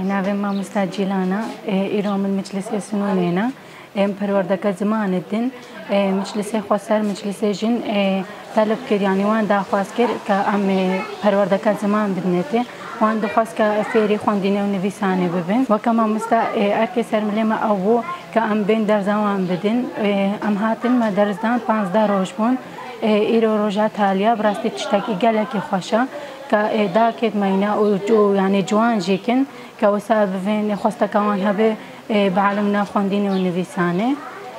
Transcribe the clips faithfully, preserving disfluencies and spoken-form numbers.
Navê mamosta Cîlan e, e, îro min miclisê sinûnê ne. Em perwerdeke zimanê din, e, miclisê xweser, miclisê jin, e, teleb kir, yanî wan daxwaz kir ke em, e, perwerdeke ziman bidinê tê. Wan dixwest ke fêrî xwendinê û nivîsanê bibin. Weke mamosta, e, erkê ser milê me ew bû ke em bên derza wan bidin. E, em hatin me ders dan, panzdeh roj bûn. E, îro roja taliya, bi rastî tiştekî gelekî xweş e ke, e, dakêt meyne û, û, yanî ciwan jî kin ke wisa bivên xwesteke wan hebe, e, bielime xwendinê û nivîsanê.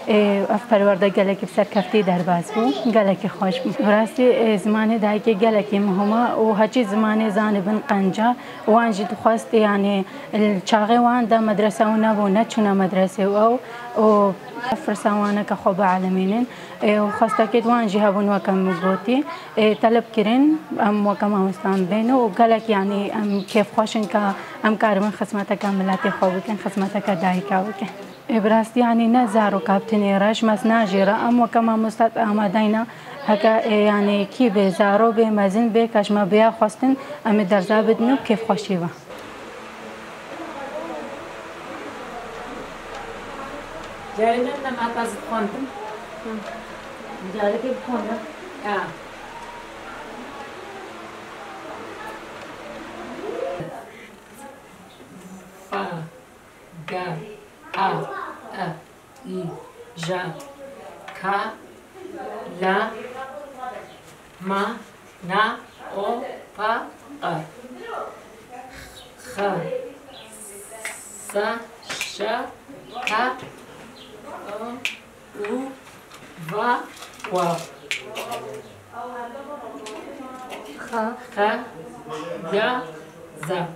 E, ev perwerde gelekî bi serkeftî derbas bû, gelekî xweş bû. Bi rastî, e, zimanê dayikê gelekî muhim e û heçî zimanê zanibin qenc e. Wan jî dixwest, yanî li çaxê wan de medrese û nebû, neçûne medresê û ew û ev firsa wan e ke xwe bielîmînin. E, û xwestekê di wan jî hebûn, weke min gotî. Ê, teleb kirin, em weke mamostan bên û gelek, yanî, em kêfxweş in ke em karibin xizmeteke miletê xwe bikin, xizmeteke dayika bikin. Ê, bi rastî, yanî, ne zaroka bi tenê re, ji me najê re, em weke mamosta amade ne, heke, ê, yanî, kî bê, zaro bê, mezin bê, ke ji me bêya xwestin, em ê derza bidin û bi kêfxweşî be. Carê min nemata zî xwendim. Carekê bixwendim. Ya. Fa, ga, a, e, i, ja, ka, la, ma, na, o, pa, qa. Xa, sa, şa, ta, o, u, va, wa. Xa. Xa, ya, za.